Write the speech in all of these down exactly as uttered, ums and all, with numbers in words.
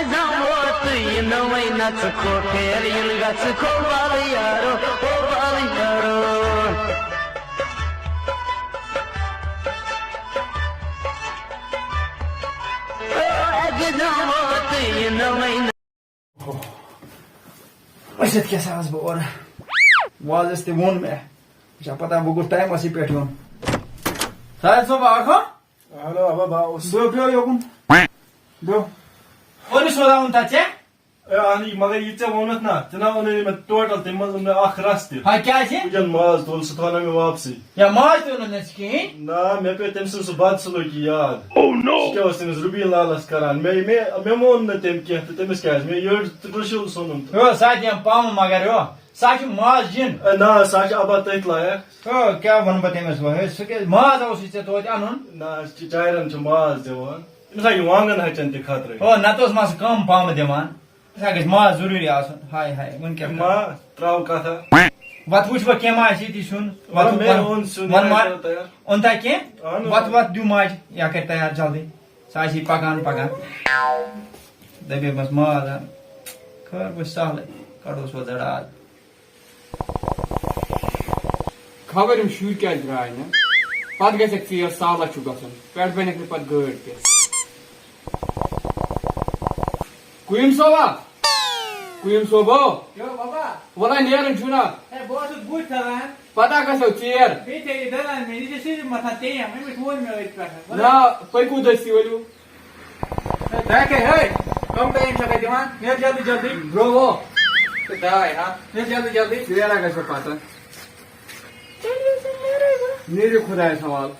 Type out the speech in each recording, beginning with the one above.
زاموت یہِ نوٚوٕے نَژٕ کھو پھیر یُن گژھٕ کھو وَلہٕ یارو، او وَلہٕ یارو۔ او اَکہِ زاموت یہِ نوٚوٕے أسۍ کیٛاہ سا آس بہٕ اورٕ؟ وازَس تہِ ووٚن مےٚ۔ ژےٚ چھا پتہ بہٕ گوٚژھ ٹایمَسٕے پٮ۪ٹھ یُن؟ ساحل صٲب، اکھ ہا؟ ہیلو، اَوا، بہٕ آوُس۔ بیٚہو، بیٚہو یوکُن۔ بیٚہو۔ وۄنۍ سوزاوُن تَتھ ژےٚ؟ اے، اَہن، یہِ، مگر یہِ ژےٚ ووٚنُتھ نا، ژٕ نا اوٚنُے نہٕ مےٚ ٹوٹل، تَمہِ منٛز اوٚن مےٚ اکھ رَژھ تہِ۔ ہا، کیٛازِ؟ وٕنکٮ۪ن ماز تُل، سُہ تھوٚو نا مےٚ واپسٕے۔ یا ماز تہِ اوٚنُتھ نہٕ ژٕ کِہیٖنۍ؟ نہ، مےٚ پیوٚو تٔمۍ سٕنٛز سُہ بدسلوٗکی یاد۔ Oh no! سُہ کیٛاہ اوس تٔمِس رُبیٖن لالَس کران؟ مےٚ، مےٚ، مےٚ مون نہٕ تٔمۍ کینٛہہ تہٕ تٔمِس کیٛازِ؟ مےٚ یٔڈ تہٕ ڈُشُل ژھُنُن تہٕ۔ ہیو، سُہ ہا دِیَم پامہٕ مگر ہیو۔ سُہ ہا چھُ ماز جِن۔ اے، نہ، سُہ ہا چھُ اَبا تٔتھۍ لایق۔ ہیو، کیٛاہ وَنہٕ بہٕ تٔمِس وۄنۍ؟ ہے، سُہ کیٛازِ؟ ماز اوسُے ژےٚ توتہِ اَنُن۔ نہ، أسۍ چھِ چارٮ۪ن چھُ ماز دِوان۔ أمِس ہا چھِ وانٛگَن ہَچَن تہِ خطرَے۔ ہیو، نَتہٕ اوس مَس کَم پامہٕ دِوان۔ أمِس ہا گژھِ ماز ضروٗری آسُن۔ ہاے ہاے، وۄنۍ کیٛاہ کَرٕ؟ ما ترٛاو کَتھا۔ وَتہٕ وٕچھ بہٕ کینٛہہ ما آسہِ ییٚتی سیُن۔ وَلہٕ وَتہٕ مےٚ وَن-، اوٚن سیُن، وَن مےٚ ما کَرو تیار۔ اوٚنتا کینٛہہ؟ اَہَن حظ۔ وَتھ وَتھ دیُو ماجہِ، یا کَرِ تیار جلدی۔ سُہ آسی پَکان پَکان۔ دَپے مَس ماز اَن۔ خٲر بہٕ سہلٕے، کَڑوس وۄنۍ زَڑ آز۔ خبر یِم شُرۍ کیٛازِ درٛاے نہٕ؟ پَتہٕ گژھٮ۪کھ ژیر، سہلَس چھُ گژھُن۔ پٮ۪ٹھ بَنٮ۪کھ نہٕ پَتہٕ گٲڑۍ تہِ۔ قیوٗم صٲبا، قیوٗم صٲبو۔ یو بابا۔ وَلہٕ نیرُن چھُنہ۔ ہے، بہٕ اوسُس بُتھ تَلان۔ پَتہ گژھو ژیر۔ بیٚیہِ تھٲیِو دَلان مےٚ نِش، یہِ چھِ مَتھان تیٚیَم، أمِس ووٚن مےٚ أتھۍ پٮ۪ٹھ۔ وَلہٕ۔ نہ، پٔکِو دٔستی ؤلِو۔ ہے، دَے کَے، ہے، کَم ٹایم چھَکھ اَتہِ دِوان؟ نیر جلدی جلدی۔ برٛونٛہہ۔ تہٕ دَے، ہا، نیر جلدی جلدی۔ ژیر ہا گژھِ پَتہٕ۔ تیٚلہِ یُس یہِ نیرے وۄنۍ۔ نیرِ خۄدایَس حوالہٕ۔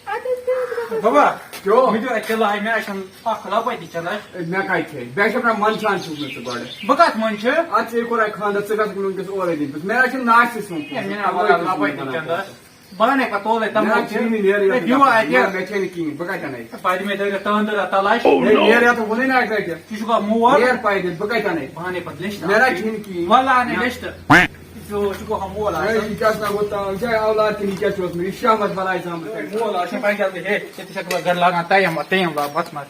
اَدٕ حظ، تیٚلہِ حظ گژھِ۔ بابا، کیٛاہ؟ مےٚ دیُت اَتہِ چلاے، مےٚ آسَن اَکھ لَبَے تہِ چلاے۔ ہے، مےٚ کَتہِ چھے؟ بے شک، مےٚ منٛدچھان چھُکھ نہٕ ژٕ گۄڈٕ۔ بہٕ کَتھ منٛدچھِ؟ اَتھ ژےٚ کوٚرے خانٛدر، ژٕ گژھکھ نہٕ وٕنکیٚس اورَے دِنۍ۔ مےٚ حظ چھِ ناشتہٕ سُنٛد ہے، مےٚ نہ وَلہٕ لَبَے تہِ چَندَس۔ بہٕ اَنَے پَتہٕ تولَے تَمہِ مےٚ حظ چھِ موٗجوٗب۔ یہِ نیر ہے، یَتھ دِیِو منٛز۔ اَتہِ۔ نہ، مےٚ چھے نہٕ کِہیٖنۍ، بہٕ کَتہِ اَنَے؟ پَتہٕ دِمے دٲرِتھ تانٛدٕر اَتھ تَلَے۔ ہے، نیر یَتھ ووٚنُے نہ اَکہِ لَٹہِ۔ ژٕ چھُکھا مول؟ نیر پَے دِتھ، بہٕ کَتہِ اَنَے؟ بہٕ اَنَے پَتہٕ لِسٹ۔ مےٚ نہ چھُے نہٕ کِہیٖنۍ۔ وَلہٕ اَنَے لِسٹ۔ ژٕ چھُکھ ہا مول ہے، آسان۔ یہِ کیٛاہ سا گوٚو تام؟ یہِ چھا اولاد کِنہٕ یہِ کیٛاہ چھُ اوسمُت؟ یہِ شہمت بَلاے زامٕژ تۄہہِ۔ مول آسان، بَنہِ جلدی۔ ہے، ژےٚ تہِ چھَکھ گَرٕ لاگان تَیَم وَتھ، تَیَم لاگ وَتھ مَر۔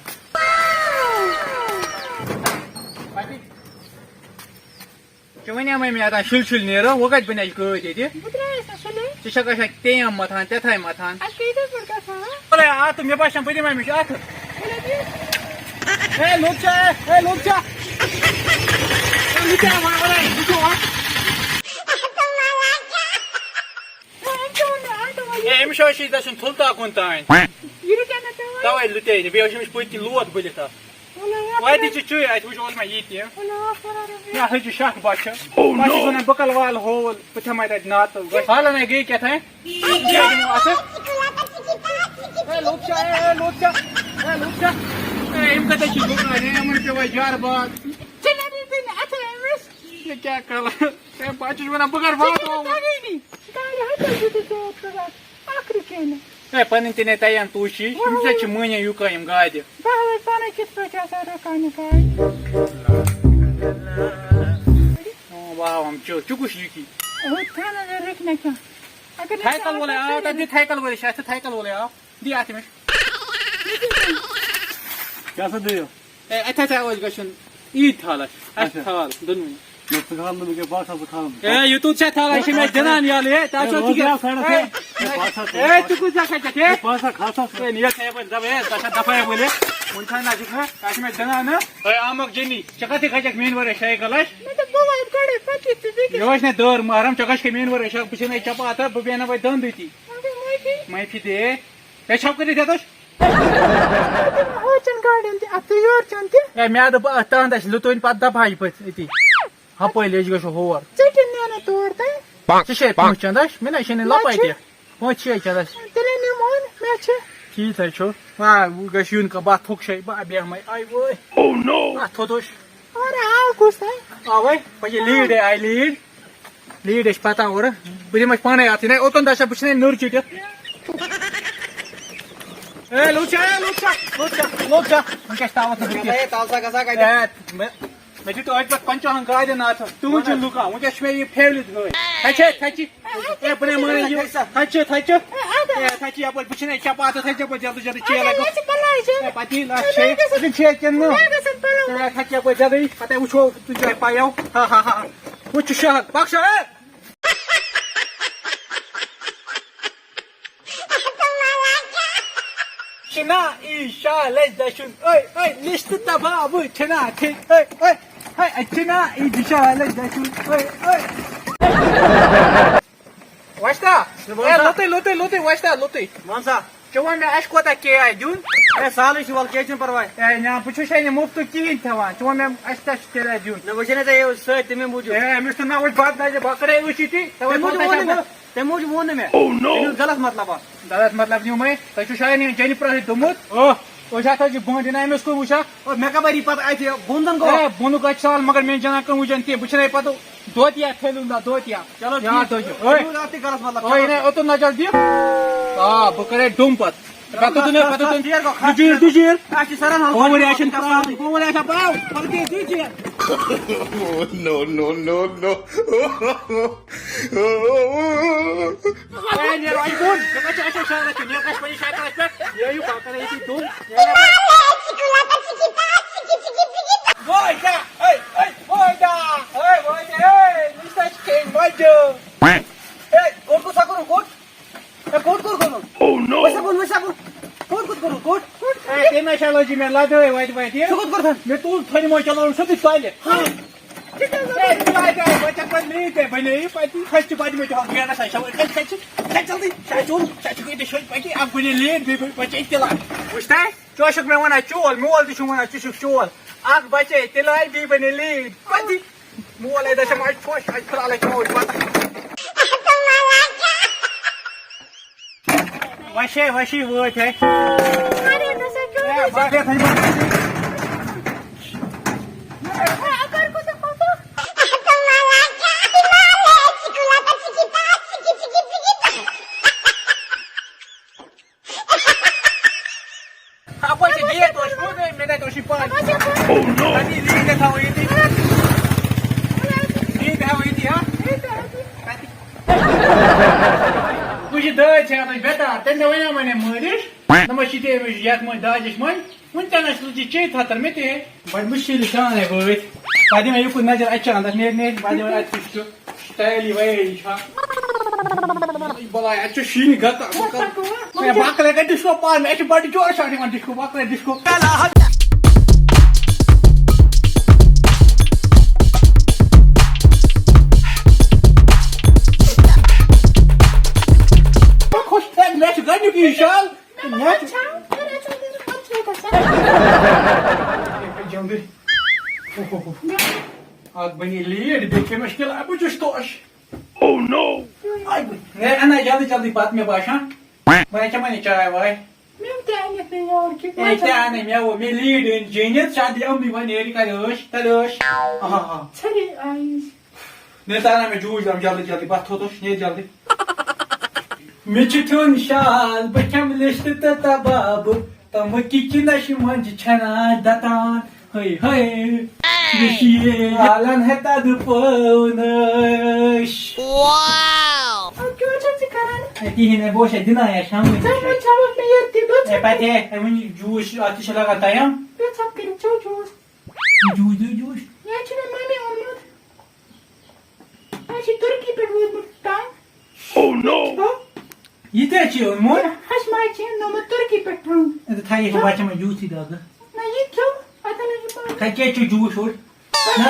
ژےٚ وَنیٛامَے مےٚ اَتھ شُلۍ شُلۍ نیرو، وۄنۍ کَتہِ بَنہِ اَسہِ گٲڑۍ ییٚتہِ؟ بہٕ درٛایَس نہ سُلے۔ ژٕ چھَکھ اَسہِ اَتہِ تیم مَتھان، تٮ۪تھَے مَتھان۔ اَسہِ کۭتِس پٮ۪ٹھ گژھان؟ وَلَے اَتھ، مےٚ باسان بہٕ دِمَے أمِس اَتھٕ۔ ہے، لوٚگ چھا؟ ہے، لوٚگ چھا؟ ہے، یہِ کیٛاہ وَنان؟ وَلَے، یہِ چھُ وَنان۔ ہے، أمِس چھُ اَسہِ گژھُن تھُل تاکُن تام۔ یہِ رُکیٛاہ مےٚ پٮ۪وان۔ تَوَے لُتے نہٕ، بیٚیہِ اوس أمِس پٔتۍ کِنۍ لوت بٔلِتھ اَتھ۔ وَلہٕ، یَتھ وَتہِ منٛز چھِ چُے، اَتہِ وٕچھ اوس مےٚ یہِ تہِ۔ وَلہٕ، آ، خراب یہِ۔ یہِ ہا چھِ شَکھ بَچھِ۔ Oh پَتہٕ چھِ no! وَنان، بہٕ کَلہٕ والہٕ ہول، بہٕ تھاوٕ مَے تَتہِ ناتہٕ۔ حالَنَے گٔے کیٛاہ تام۔ یہِ کیٛاہ دِمو اَتھٕ؟ ہے، لوٚگ چھا؟ ہے، لوٚگ چھا؟ ہے، لوٚگ چھا؟ ہے، یِم کَتہِ چھِ لُکھ؟ ہے، یِمَن پیوٚو اَسہِ جارٕ باد۔ ژےٚ کَتہِ یہِ دِنۍ اَتھٕ أمِس؟ یہِ کیٛاہ کَلہٕ؟ ہے، بہٕ چھُس وَنان، بہٕ کَرٕ واتہٕ۔ ژےٚ کَتہِ یہِ دِنۍ؟ ژٕ کَتہِ ہَتَس دیُتُتھ ژےٚ اوترٕ رَٹھ؟ اَکھ رُکے نہٕ۔ ہے، پَنٕنۍ تہِ نے تَیان توٗشی، یِم سۭتۍ چھِ مٔنی یُکا یِم گاڑِ۔ بہٕ ہاوَے پانَے کِتھ پٲٹھۍ آسان رُکاونہِ گاڑِ۔ واہ، ہم چو، چُکُش یہِ کی۔ ہُتھ تھاو نظر رُکہِ نہ کانٛہہ۔ اگر نہٕ تھایکل وولے آو، تَتہِ دِ تھایکل وولے، شاید چھُ تھایکل وولے آو۔ دِ اَتھ أمِس۔ کیٛاہ سا دٔلیٖل؟ اے، اَتہِ ہسا اوس گژھُن عیٖد تھالَس۔ اَسہِ اچھا۔ تھال دۄنوٕنی۔ نہ، ژٕ کھال نہٕ مےٚ کینٛہہ، بہٕ ہسا ژٕ کھال۔ اے، یوٗتوٗ چھا تھال؟ یہِ چھِ مےٚ دِنان یَلہٕ، ہے، تہٕ اے، اَتھ چھُ روز تِکیٛاہ-، یَلہٕ سایڈَس، اے، ہے۔ اے، بہٕ ہسا ژٕ، اے، ژٕ کُس جا کھَسَکھ، ہے؟ بہٕ ہسا کھسَس۔ اے، نیر ژٕ یَپٲرۍ، دَپ، ہے، ژٕ چھا دَفعہ یَپٲرۍ، ہے؟ وۄنۍ چھا نہ چھُکھ، ہے؟ اَتھ چھِ مےٚ دِنان، ہے؟ اے، احمق جنی، ژےٚ کَتھ تہِ کھَسَکھ میٛٲنۍ وَرٲے شاہی کَلَش؟ مےٚ دوٚپ، بہٕ واتہٕ گۄڈَے، پَتہٕ یِتھ ژٕ بیٚکِس۔ یہِ وٕچھ نہ دٲر محرم، ژےٚ کَتھ چھِ کھَسَکھ میٛٲنۍ وَرٲے شاہ، بہٕ چھُسَے نَے چَپاتھ، بہٕ بیٚہناوَے دَنٛدٕے تی۔ وۄنۍ گٔے معٲفی۔ معٲفی دے۔ ہے، چھَپھ کٔرِتھ یَتھ اوس۔ ہُہ چھُنہٕ گاڑٮ۪ن تہِ، اَتھ تہِ یورٕ چھُنہٕ تہِ۔ ہے، مےٚ دوٚپ، اَتھ تام آسہِ لُتُن، پَتہٕ دَبہٕ ہا یہِ پٔتۍ أتی۔ ہَپٲرۍ لٔج گژھو ہور۔ ژےٚ کیٛاہ نیران تور تام؟ ژےٚ چھے پونٛسہٕ چَندَس؟ مےٚ نہ چھے نہٕ مےٚ لَپَے چھِ۔ تہِ۔ پونٛسہٕ چھے چَندَس؟ تیٚلے نِمون، مےٚ چھِ۔ ٹھیٖک حظ چھُ۔ آ، وۄنۍ گژھِ یُن کانٛہہ، بہٕ ہا تھوٚکھ شے، بہٕ ہا بیٚہمَے۔ آے وٲے۔ Oh no! اَتھ تھوٚد اوس۔ اورٕ آو کُس تام؟ آوَے، پَکہِ لیٖڈ ہے، آے لیٖڈ۔ لیٖڈ ٲسۍ پَتہ اورٕ۔ بہٕ دِمَس پانَے اَتھٕ۔ نَے، اوٚتَن دَسا بہٕ چھُس نَے نٔر چِٹِتھ۔ اے، لوٚگ چھا، اے، لوٚگ چھا، لوٚگ چھا، لوٚگ چھا؟ وٕنکٮ۪س تھاوَتھ نہٕ بہٕ کینٛہہ۔ اے، تَلہٕ سا گژھا کَتہِ؟ اے، مےٚ، مےٚ دیُت أتھۍ پٮ۪ٹھ پنٛژاہَن گاڑٮ۪ن اَتھٕ۔ تُہُنٛد چھُ لُکا، وٕنکٮ۪س چھُ مےٚ یہِ فیورِٹ گٲڑۍ۔ تھَچہِ، تھَچہِ۔ اے، بہٕ نے مانان یہِ۔ تھَچہِ، تھَچہِ۔ اے، تھَچہِ یَپٲرۍ، بہٕ چھُس نَے چَپاتھ، تھَچہِ یَپٲرۍ، جلدی، جلدی چیل لَگو۔ مےٚ چھِ بَلاے چھِ۔ اے، پَتہٕ یی لَچھ چھے۔ مےٚ گژھن، ژٕ چھے کِنہٕ نہٕ؟ مےٚ گژھن ہے، تھکہِ یپٲرۍ زیادَے، پَتَے وٕچھو، تُہۍ چھِو پَیو۔ ہا، ہا، ہا۔ وٕچھ شہر، پَک شہر۔ چھِنا ای شالَس دَچھُن، اوے، اوے، لِسٹ تباہ، وٕچھ چھِنا ٹھیٖک، اوے، اوے، ہے، اَتہِ چھِنا ای شالَس دَچھُن، اوے، اوے۔ وۄستا، ہے، لوٚتُے، لوٚتُے، لوٚتُے، وۄستا، لوٚتُے۔ وَن سا۔ ژٕ وَن مےٚ، اَسہِ کوتاہ کِراے دیُن؟ ہے، سہلٕے چھُ، وَلہٕ، کینٛہہ چھُنہٕ پَرواے۔ ہے، نہ، بہٕ چھُس ہے نہٕ مُفتُک کِہیٖنۍ کھٮ۪وان۔ ژٕ وَن مےٚ، اَسہِ کیٛاہ چھُ کِراے دیُن؟ نہ، وۄنۍ چھِنہ ژےٚ یہِ سۭتۍ تَمے موٗجوٗب۔ ہے، أمِس تہِ نہ وٕچھ بَتہٕ دَزِ، بہٕ کَرے أچھی تی، تَوَے تَمہِ موٗجوٗب ووٚن نہٕ مےٚ۔ تَمہِ موٗجوٗب ووٚن نہٕ مےٚ۔ Oh no! أمِس غلط مطلب آو۔ غلط مطلب نیوٗ مےٚ۔ تۄہہِ چھُو شاید یہِ جیٚنہِ پرٛاہٕے دوٚپمُت۔ آ۔ أسۍ ہَسا چھِ بۄن دِنہ أمِس کُن وٕچھان۔ او، مےٚ کَپٲرۍ یی پَتہٕ اَتہِ بۄن زَن گوٚو؟ ہے، بۄنُک اَتہِ سال، مگر مےٚ چھَنہٕ کانٛہہ وٕچھان کینٛہہ۔ بہٕ چھُسَے پَتہٕ دوتیا کھیلُن دا دوتیا۔ چلو، یاد ٹھیٖک۔ تھٲیزیو۔ اوے۔ تُہۍ روٗزِو اَتھ تہِ غلط مطلب۔ اوے، چلو۔ نہ، اوٚتُن نظر دِیِو۔ آ، بہٕ کَرے ڈوٚم پَتہٕ۔ پَتہٕ اوٚتُن، پَتہٕ اوٚتُن۔ ژیر گوٚو، خاص دُجیٖر، ژیر۔ دُجیٖر۔ اَسہِ چھِ سَرَن حظ اوے، اَسہِ چھُنہٕ ترٛاوُن۔ اوے، اَسہِ ہا پَرو۔ پَتہٕ گٔے دُجیٖر۔ No, no, no, no. A, نیرو اَسہِ بۄن۔ ژےٚ کَتہِ چھِ اَسہِ شالَس کیُتھ؟ نیرو اَسہِ پَنٕنِس شالَس پٮ۪ٹھ۔ نیرِو، بہٕ کَرٕ ییٚتی دۄن۔ نیرو۔ وٲے دا، اے، اے، وٲے دا، اے، وٲے دا، اے، نِش تَتہِ چھِ کھیٚنۍ مَجہِ۔ اے، کوٚت کوٚت سا کوٚرُکھ کوٚت؟ اے، کوٚت کوٚت کوٚرُکھ؟ Oh no! وۄنۍ سا بۄن، وۄنۍ سا بۄن۔ کوٚت کوٚت کوٚرُکھ کوٚت؟ اے، تٔمۍ ہا شالو جی مےٚ لَدٲے وَتہِ وَتہِ۔ ژٕ کوٚت کوٚرتھ؟ مےٚ تُل تھٔنۍ منٛز چلاوُن سیوٚدُے تۄلہِ۔ ہاں۔ ہے، تۄہہِ کیٛاہ بَچَن پَتہٕ میٛٲنۍ تہِ بَنے یہِ پَتہٕ کھَسہِ تہِ پَتہٕ مےٚ تہِ ہۄکھ گیٹَس اَتہِ چھَوٕ، کھَسہِ، کھَسہِ، کھَسہِ جلدی، کھَسہِ جلدی، کھَسہِ جلدی، کھَسہِ جلدی، کھَسہِ جلدی، اَکھ بَنے لیٹ، بیٚیہِ بَنے بَچہِ اِختِلاف۔ وٕچھ تۄہہِ، ژٕ چھُکھ مےٚ وَنان چول، مول تہِ چھُ وَنان ژٕ چھُکھ چول، اَکھ بَچے تِلٲے، بیٚیہِ بَنے لیٹ، پَتہٕ دی۔ مول ہے دَپہِ ماجہِ خۄش، اَتہِ پھِرٛالَے ژوٗنٛٹھۍ پَتہٕ۔ وشے وشی وٲتۍ ہے۔ اَرے، نہ سا کیوں ہے، نہ سا؟ باقٕے تھٲے بَنٲیِتھ۔ ہے، اَپٲرۍ کوٗتاہ کھوٚت؟ اَپٲرۍ چھِ گیٹ اوس، کوٗتاہ مےٚ تَتہِ اوس یہِ پَے۔ اَپٲرۍ چھِ اَپٲرۍ۔ اَتی لیٖڈ تھاوو ییٚتی۔ لیٖڈ تھاوو ییٚتی، ہا؟ اَتی۔ وٕچھ یہِ دٲدۍ چھِ اَتھ بیٚتار، تٔمۍ مےٚ وَنیٛاو وَنے مٲلِس۔ نہ ما چھِ تہِ أمِس یَتھ منٛز داجَس منٛز۔ وٕنہِ تہِ نہ چھِ لُجہِ چے تھَتَر مےٚ تہِ ہے۔ بَڑٕ مُشکِل سان ہے وٲتۍ۔ پَتہٕ دِمے یُکُن نظر اَتہِ چھِ اَنٛدَر، نیرِ، نیرِ، پَتہٕ دِمے اَتہِ وٕچھ ژٕ۔ سٹایلی ویلی چھا؟ بَلاے، اَتہِ چھُ شیٖنہِ گَتہٕ۔ ہے، بَکلے گٔے ڈِسکو پانہٕ، مےٚ چھِ بَڑٕ جوش آسان یِوان ڈِسکو، بَکلے ڈِسکو۔ خۄش، ہے، مےٚ چھُ گۄڈٕنیُک یہِ شال۔ مےٚ چھُ جلدی۔ اکھ بنی لیٹ، بیٚیہِ کھے مےٚ شِکِل، بہٕ چھُس توش۔ Oh no! ہے، اَنہٕ جلدی جلدی بَتہٕ مےٚ باسان۔ وۄنۍ کھٮ۪مہٕ وۄنۍ چاے واے۔ مےٚ تہِ اَنٮ۪کھ نہٕ یور کہِ ہے، کیٛاہ اَنَے مےٚ؟ ووٚن، مےٚ لیٖڈ أنۍ جیٖنِتھ، شاید یِمنٕے وۄنۍ نیرِ کَرِ عٲش، تَلہِ عٲش۔ آہا، آہا۔ ژھرے آیِس۔ مےٚ تَران مےٚ جوٗش دَم جلدی جلدی، بَتھ تھوٚو تہٕ نیرِ جلدی۔ مےٚ چھُ کھیوٚن شال، بہٕ کھٮ۪مہٕ لِسٹ تہٕ تَباب، تِمہٕ کِچنَس منٛز چھِ ژھٮ۪نان دَتان۔ ہے، ہے، مےٚ چھِ یہِ حالَن ہٮ۪تھ دُپٲنٕش۔ اَدٕ کیٛاہ چھَکھ ژٕ کَران؟ ہے، کِہیٖنۍ نہٕ، بہٕ اوسَے دِنان یا شامَس۔ ژےٚ منٛز چھَلَکھ مےٚ یَتھ تہِ، بیٚہہ ہے، ژھۄپہٕ پَتہٕ کٔرِتھ۔ ہے، ہے، وٕنہِ جوٗس چھُ، اَتھ تہِ چھِ لَگان ٹایم۔ بیٚہہ ژھۄپہٕ کٔرِتھ، چیٚو جوٗس۔ جوٗس دِیِو جوٗس۔ یہِ حظ چھُ مےٚ مَمی اوٚنمُت۔ یہِ حظ چھِ تُرکی پٮ۪ٹھ ووتمُت ٹنٛگ۔ Oh no! یہِ تہِ حظ چھِ اوٚنمُت۔ ہَش ماجہِ چھِ أمۍ نومُت تُرکی پٮ۪ٹھ ٹنٛگ۔ اَدٕ تھایہِ یہِ بَچَن منٛز جوٗسٕے دَگ۔ نہ، یہِ کھیوٚو۔ اَتھ حظ چھُ پَتہٕ۔ تھایہِ کیٛازِ چھُ جوٗس اوٚڑ؟ نہ،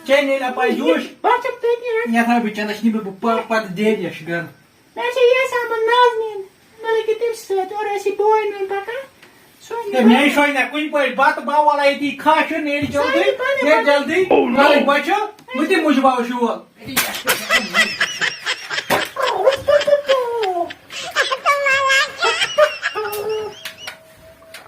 چے نہٕ اَپٲرۍ جوٗش۔ بہٕ چھَس تٔتی حظ۔ یَتھ ہا بہٕ چَنٛدَس نِمہٕ بہٕ پَ-، پَتہٕ دیرِ یَس چھُ گَرٕ۔ مےٚ چھےٚ یہِ آسان، بہٕ نازنیٖن، مےٚ لٔگِو تٔمۍ سۭتۍ، اورٕ ٲسی بوے میون پَکان، سُہ اوس ہے، مےٚ مےٚ شوے نہ کُنہِ پٲٹھۍ بَتہٕ باوَل أتی کھاشُن، نیرِ جلدی، سارے پَنٕنۍ نیرِ پَنٕنۍ۔ جلدی، Oh no! پَنٕنۍ بَچہِ، بہٕ تہِ مُجہِ باو شول۔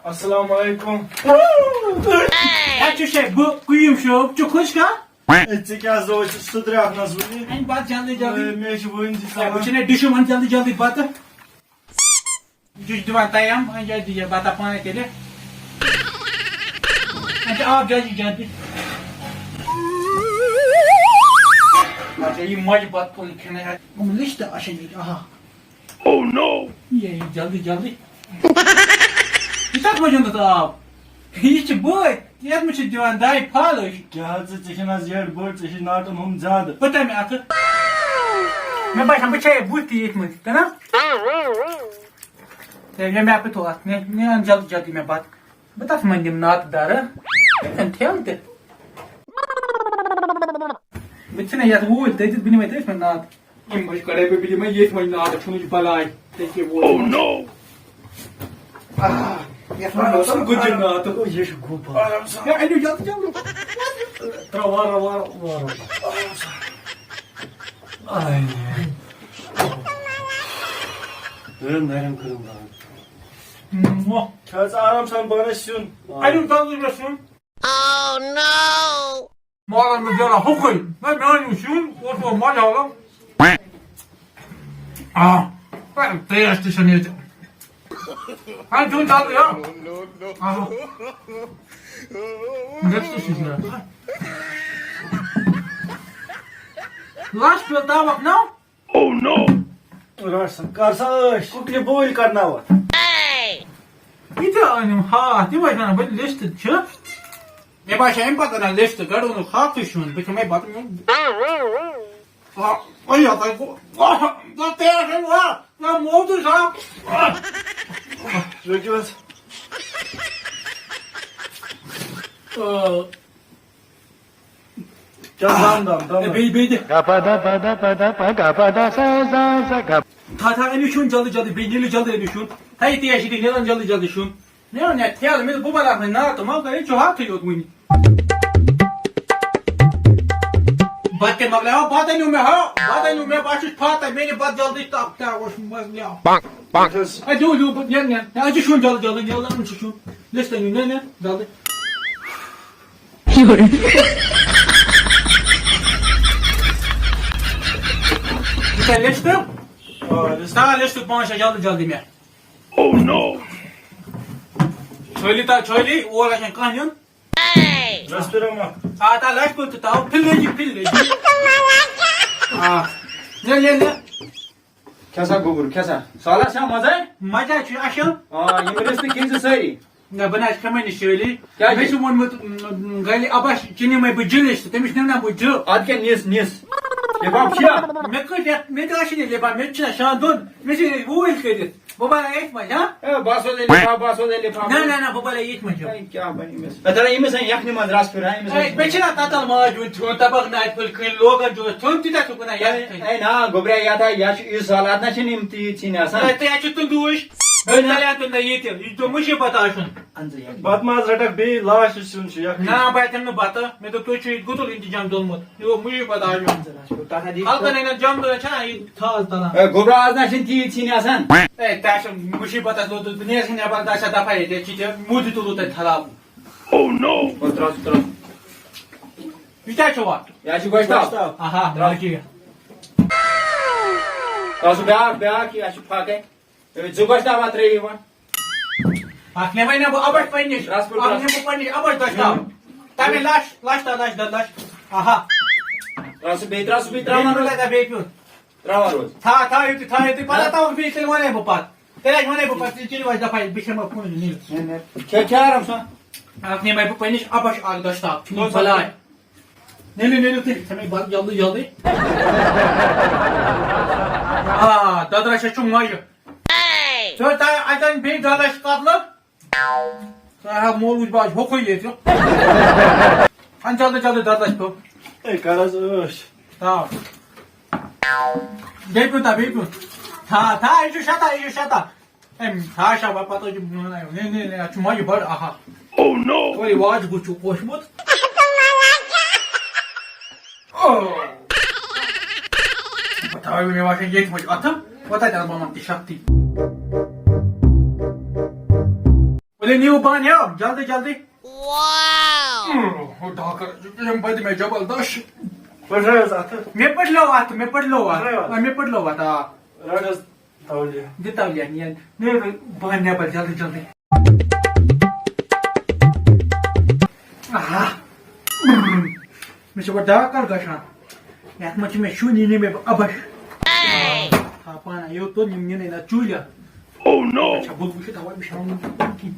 السلام علیکم۔ اَتہِ چھُ شے، بہٕ قیوم شٲب، چھُ خۄش کانٛہہ؟ ہے، ژےٚ کیٛاہ زوو؟ ژٕ سُدریٛاکھ نہ زُنہِ۔ اَمہِ پتہٕ جلدی جلدی۔ ہے، مےٚ چھِ وُنہِ تہِ ہے، ژلان۔ وٕچھ نے ڈِشوٗ وَن جلدی جلدی بَتہٕ۔ یہِ چھُ دِوان ٹایم، وۄنۍ جلدی جلدی بَتہٕ پانَے تیٚلہِ۔ اچھا، آب جلدی جلدی۔ اچھا، یہِ مۄنجہِ بَتہٕ تُل کھٮ۪نَے۔ یِم لِسٹ آسن ییٚتہِ، آہا۔ Oh no! یے، جلدی جلدی۔ یہِ کَتھ منٛز اوٚنُتھ آب؟ یہِ چھِ بٲتۍ۔ یتھ منٛز چھِ دِوان دَے پھل أسۍ۔ کیٛاہ حظ ژٕ، ژےٚ چھِنہٕ حظ یٔڈ بٔڑ، ژےٚ چھِ ناٹن ہُم زیادٕ۔ بہٕ تَمہِ اَتھٕ۔ مےٚ باسان، بہٕ چھَے بُتھ تہِ ییٚتھۍ منٛز، تہِ نا؟ تہٕ مےٚ، مےٚ اَپٲرۍ تھوٚو اَتھ، مےٚ، مےٚ اَن جلدی جلدی مےٚ بَتہٕ۔ بہٕ تَتھ منٛز دِمہٕ ناتہٕ دَرٕ۔ یِتھَن ٹھیلہٕ تہِ۔ بہٕ تہِ چھُنہ یَتھ ووٗلۍ دٔدِتھ، بہٕ نِمَے تٔتھۍ منٛز ناتہٕ۔ یِم بٔچھ کڑے بہٕ، بہٕ دِمے ییٚتھۍ وۄنۍ ناتہٕ، چھُنہٕ یہِ بلاے۔ تٔکیٛاہ ووت۔ Oh no! آہ، یَتھ منٛز اوس گُجہِ ناتہٕ۔ یہِ چھُ گوٚب۔ آرام سان۔ ہے، أنِو جلدی، جلدی۔ ترٛاو وارٕ، وارٕ، وارٕ۔ آرام سان۔ آے۔ نرم، نرم کٔرِو بنٛد۔ مۄہ۔ کھےٚ ژٕ آرام سان پانَس سیُن۔ أنِو جلدی مےٚ سیُن۔ Oh no! مالن منٛز نیران ہوٚکھُے۔ نہ، میون یہِ سیُن اوس وۄنۍ مزٕ ہاوان۔ آ، پر taste چھُنہٕ ییٚتہِ۔ ہاں، دیُن زیادٕ، یہِ۔ آ۔ Next چھُ یہِ۔ لاسٹ پیوٚو تاوَکھ نَو۔ Oh no! رَٹ سا، کر سا ٲش، کُکنہِ بوٗلۍ کرناوَتھ۔ یہِ تہِ أنِم ہاکھ، تِم ٲسۍ وَنان، بہٕ list چھِ۔ مےٚ باسیٚو اَمہِ پَتہٕ اَنان list، گۄڈٕ اوٚنُکھ ہاکھٕے سیُن، بہٕ کھٮ۪مَے بَتہٕ میون۔ آ، اوٚن یَتھ، آ، آ، آ، تیز ہے، آ، آ، موٚدُے سا۔ آ۔ رُکِو حظ۔ آ۔ کیٛاہ دم دم دم؟ اے، بیٚیہِ، بیٚیہِ دِ۔ Gapada, pada, pada, pa, gapada, sa, sa, sa, gap. تھا، تھا، أمِس چھُنہٕ جلدی، جلدی، بیٚیہِ نیٖلِو جلدی أمِس چھُنہٕ۔ تھا، یہِ تیز چھِ دِنۍ، نیران جلدی، جلدی چھُنہٕ۔ نیران یا ٹھیلہٕ، مےٚ دوٚپ، بہٕ بَلاے وۄنۍ نار تہٕ مۄکلٲیِو، چھُ ہَتھٕے یوت وٕنہِ۔ بَتہٕ کیٛاہ مۄکلیو؟ بَتہٕ أنِو مےٚ، ہا، بَتہٕ أنِو مےٚ، بہٕ ہا چھُس فاتح، مےٚ نہِ بَتہٕ جلدی، تَپھ تہِ اوس مۄکلیو۔ Bonk, bonk. اَدٕ دیُن، دیُن، بہٕ، نیر، نیر، اَدٕ چھُ شُن جلدی، جلدی، نیر، اَدٕ چھُ شُن۔ لِسٹ أنِو، نیر، نیر، جلدی۔ یہِ چھا لِسٹ؟ آ، لِسٹ۔ آ، لِسٹ پانٛژھ شےٚ جلدی، جلدی مےٚ۔ Oh no! چھٲلی تا، چھٲلی، اور آسہِ نہٕ کانٛہہ نیُن۔ رستورما۔ آ، تا لَچھ کُن تہٕ تاو، پھِل لٔجی، پھِل لٔجی۔ آ۔ لے، لے، لے۔ کھےٚ سا گوٚبُر، کھےٚ سا۔ سہلَس چھا مَزَے؟ مَزٕ چھُ اَصٕل۔ آ، یِم رِستہٕ کھیٚیہِ ژٕ سٲری۔ نہ، بہٕ نہ حظ کھٮ۪مَے نہٕ شٲلی۔ کیٛازِ؟ مےٚ چھُ ووٚنمُت، م، گَلہِ اَبَس چِنہِ مَے بہٕ جِلِس تہٕ تٔمِس نِمہٕ نہ بہٕ جِل۔ اَدٕ کیٛاہ نِس، نِس۔ لِفاف چھُیا؟ مےٚ کۭتۍ رٮ۪تھ، مےٚ تہِ ٲسٕے نہٕ لِفاف، مےٚ تہِ چھِنہ شان دۄن، مےٚ چھِ ووٗلۍ کٔرِتھ۔ بہٕ بَلے ییٚتھۍ منٛز، ہا؟ اے، بہٕ ہا سوزے لِفاف، بہٕ ہا سوزے لِفاف۔ نہ، نہ، نہ، بہٕ بَلے ییٚتھۍ منٛز۔ اے، کیٛاہ بَنہِ أمِس؟ اے، تَلے أمِس ہے یَکھنہِ منٛز رَس پھِران، أمِس اے، ہے۔ مےٚ چھِنہ تَتَل ماجہِ ہُنٛد تھیوٚن، تَبَکھ ناتہِ پھٔلۍ کھٔنۍ لوگَن چھُ تھیوٚن، تیوٗتاہ چھُکھ وَنان یَتھ اے، کھٔنۍ۔ اے، نا، گوٚبریا، یَتھ ہا، یَتھ چھُ یہِ سہلات نہ چھِنہٕ یِم تیٖتۍ سِنۍ آسان۔ اے، تہٕ یَتھ چھُ تُندوٗش۔ اے، نہ۔ تَلے تُہۍ نہ ییٚتہِ، یہِ چھُ مُصیٖبت آسُن۔ اَہَن سا، یَتھ۔ بَتہٕ ماز رَٹَکھ بیٚیہِ لاسٹَس سیُن چھُ یَکھنہِ۔ نہ، بہٕ ہٮ۪کَن نہٕ بَتہٕ، مےٚ دوٚپ تُہۍ چھِو ییٚتہِ گُتُل اِنتِظام تُلمُت، یہِ گوٚو مُصیٖبت آسُن۔ اَہَن سا، تَتھ ہا دی۔ اَلکَن ہَے نہ جَم دۄہ چھَنہ یہِ تھاز تَلان۔ اے، گوٚبرا، آز نہ چھِنہٕ تیٖتۍ سِنۍ آسان۔ اے، تۄہہِ چھُ مُصیٖبت اَتھ لوٚت، بہٕ نیرٕ نٮ۪بَر، تۄہہِ چھا دَفعہ ییٚتہِ، ییٚتہِ چھِ تہِ موٗدِ تُلُو تۄہہِ خراب۔ Oh no! او، ترٛاو سُہ، ترٛاو۔ یہِ کیٛاہ چھُ وَ؟ یہِ حظ چھُ گۄشتاب۔ گۄشتاب۔ آہا، راجی۔ ترٛاو سُہ بیٛاکھ، بیٛاکھ، یہِ حظ چھُ پھاکَے۔ ہے، زٕ گۄشتاب ہا ترٛٲیِو وۄنۍ۔ اَکھ نِمَے نہ بہٕ اَبَش پنٛنِس۔ رَس پھوٚل، اَکھ رَس۔ نِمہٕ بہٕ پنٛنِس اَبَش گۄشتاب۔ تَمے لَچھ، لَچھ تہٕ لَچھ، دَہ لَچھ۔ آہا۔ ترٛاو سُہ بیٚیہِ، ترٛاو سُہ بیٚیہِ، ترٛاو بیٚیہِ وَن روز۔ لَگا بیٚیہِ پیوٚن۔ ترٛاو وَن روز۔ تھا، تھا، یُتُے تھا، یُتُے۔ پَتہٕ ہا تھاوَکھ بیٚیہِ، تیٚلہِ وَنے بہٕ پَتہٕ۔ تیٚلہِ آسہِ وَنے بہٕ پَتہٕ، تیٚلہِ چیٚیِو اَسہِ دَفعہ، بہٕ کھٮ۪مہٕ کُنُے نیٖرِتھ۔ ہے، ہے۔ کھےٚ، کھےٚ آرام سان۔ اَکھ نِمَے بہٕ پنٛنِس اَبَش اَکھ گۄشتاب، ژھٕنِو بَلاے۔ نِلِو، نِلِو تُہۍ، ژھٕنَے بَتہٕ جلدی، جلدی۔ آ، دۄدرَس چھُ مَزٕ۔ ژٕ تۄہہِ اَتٮ۪ن بیٚیہِ دۄدرَس کَتلہٕ۔ ژٕ ہا مول وٕچھ بہٕ آز ہوٚکھُے ییٚتہِ۔ اَن جلدی، جلدی دۄدرَس پیوٚو۔ اے، کَر حظ ٲش۔ آ۔ بیٚیہِ پیوٚو تا، بیٚیہِ پیوٚو۔ تھا، تھا، یہِ چھُ شتا، یہِ چھُ شتا۔ أمۍ ہاشا بہٕ پَتہٕ چھُ میون آیو۔ نے، نے، نے، اَتھ چھُ مَزٕ بَڑٕ، آہا۔ Oh no! اورٕ یہِ واجہِ گوٚو چھُ کوٚشمُت۔ Oh! بہٕ تھاوٕ مےٚ باسان ییٚتہِ منٛز اَتھٕ، پَتہٕ تَتہِ اَنہٕ بہٕ یِمَن تہِ شکتی۔ ؤلِو نِیِو بانہٕ، یَو، جلدی، جلدی۔ Wow! ہُہ ڈاکر، یِم بَدِ مےٚ جبل دَش۔ پٔٹھرٲیِو حظ اَتھٕ۔ مےٚ پٔٹھلٲو اَتھٕ، مےٚ پٔٹھلٲو اَتھٕ۔ پٔٹھرٲیِو اَتھٕ۔ آ، مےٚ پٔٹھلٲو اَتھٕ، آ۔ رَٹ حظ۔ تولیا۔ دِ تولیا، نیر، نیر بہٕ اَنہٕ نٮ۪بر جلدی جلدی۔ آہا۔ مےٚ چھِ گۄڈٕ ڈاکر گژھان۔ یَتھ منٛز چھِ مےٚ شُرۍ، یہِ نِمے بہٕ اَبَش۔ تھاو پانہ یوٚت توٚت، یِم نِنَے نہ چوٗلہِ۔ Oh no! اچھا، بہٕ وٕچھِ تھاوان، بہٕ چھَس وَنان کِہیٖنۍ۔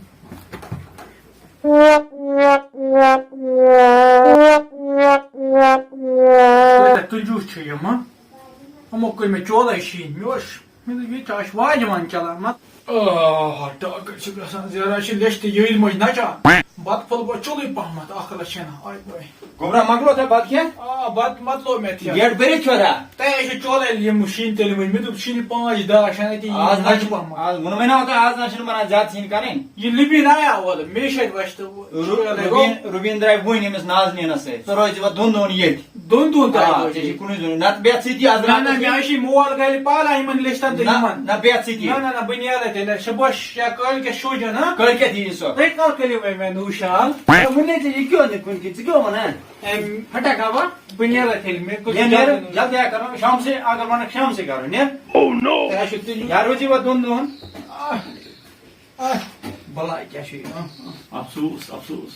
وۄنۍ کٔر مےٚ چولے شیٖن، مےٚ اوس، مےٚ دوٚپ، ییٚتہِ چھِ اَسہِ واجہِ وان چلان، مطلب۔ آہ، ٹاکر چھِ گژھان زیادٕ، چھِ لیٚچھ تہٕ یٔلۍ مٔجۍ نچان۔ بتہٕ پھوٚل گوٚو چُلٕے پہمتھ، اکھ رَژھ چھَنہٕ، آے بٲے۔ گوٚبرا، مۄکلو ژےٚ بتہٕ کھٮ۪تھ؟ آ، بتہٕ مۄکلو مےٚ کھٮ۪تھ۔ گیٹ بٔرِتھ چھُوا؟ تۄہہِ ٲسِو چولے یِم شیٖن تٔلۍ مٕتۍ، مےٚ دوٚپ، شیٖنہِ پانٛژھ دَہ چھَنہٕ أتی، آز نہ نہ چھِ چھِ پہمتھ۔ آز ووٚنمَے نا تۄہہِ، آز نہ چھِنہٕ بَنان زیادٕ سیٖن کَرٕنۍ۔ یہِ لِبیٖن آیا اورٕ، مے چھِ اَتہِ وَچھِ تہٕ وُ-، روبیٖن، روبیٖن درٛاے وُنۍ أمِس نازنینَس سۭتۍ۔ ژٕ روزِ وۄنۍ دۄن دۄہَن ییٚتھۍ۔ دۄن دۄہَن تہِ آ، آیہِ ژےٚ چھِ وۄنۍ۔ کُنُے زوٚن۔ نَتہٕ بیٚہہ ژٕ تہِ اَز نہ، نہ، راتَس مےٚ چھِ مول گَرِ پالان یِمَن لِسٹَن تہٕ نہ، یِمَن۔ نہ، بیٚہہ ژٕ تہِ۔ نہ، نہ، نہ، بہٕ نیرٕ تیٚلہِ صُبحَس یا کٲلۍ کٮ۪تھ شوٗجَن، ہا؟ کٲلۍ کٮ۪تھ یِیہِ سۄ۔ تُہۍ کَر کٔرِو وۄنۍ مےٚ نوٗشان؟ ہے، وُنہِ ژےٚ یہِ کیٛاہ نہٕ کُنہِ کِنۍ، ژٕ کیٛاہ وَنان؟ اَمہِ پھٹا گاوا، بہٕ نیرٕ تیٚلہِ، مےٚ کوٚر نیر، نیر، جلدی۔ جلدی ہا کَرو، شام سے اگر وَنَکھ شام سے کَرو، نیر۔ Oh no! تۄہہِ آسیو تُلِو۔ یا روٗزِو وۄنۍ دۄن دۄہَن۔ آہ، آہ، بَلاے کیٛاہ چھُ یہِ؟ آہ، آہ۔ افسوس، افسوس۔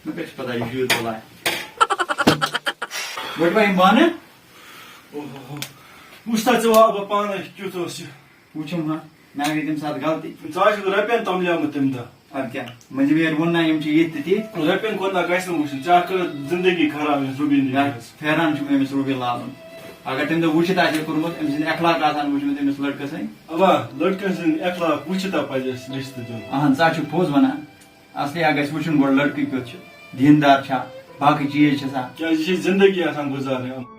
مےٚ کَتہِ چھِ پَتہ یہِ چھُ یُتھ بَلاے۔ وۄنۍ وۄنۍ یِم بانہٕ؟ اوہ، اوہ، اوہ۔ وٕچھ سا ژٕ وۄنۍ بہٕ پانَے کیُتھ اوس یہِ۔ وٕچھُم ہا، مےٚ گٔے تَمہِ ساتہٕ غلطی۔ ژٕ آسکھ رۄپیَن تَملیومُت تَمہِ دۄہ۔ اَدٕ کیٛاہ، مٔنٛزِم یٲرۍ ووٚن نا، یِم چھِ ییٚتہِ تہِ تِتھۍ۔ رۄپیَن کُن نہ گژھِ نہٕ وٕچھُن، ژےٚ کٔرٕتھ زِندگی خراب یَتھ روبیٖن نہ، یَس۔ پھیران چھُم أمِس روبیٖن لالُن۔ اگر تَمہِ دۄہ وٕچھِتھ آسہِ ہے کوٚرمُت، أمۍ سٕنٛدۍ اخلاق آسان وٕچھمٕتۍ أمِس لٔڑکہٕ سٕنٛدۍ۔ اَوا، لٔڑکَن سٕنٛدۍ اخلاق وٕچھِتھ ہا پَزِ اَسہِ رِشتہٕ دیُن۔ اَہَن، ژٕ ہا چھُکھ پوٚز وَنان۔ اَصلی ہا گژھِ وٕچھُن گۄڈٕ لٔڑکہٕ کیُتھ چھُ، دیٖندار چھا، باقٕے چیٖز چھِ سا۔ کیٛازِ یہِ چھِ زِندگی آسان گُزارنہِ۔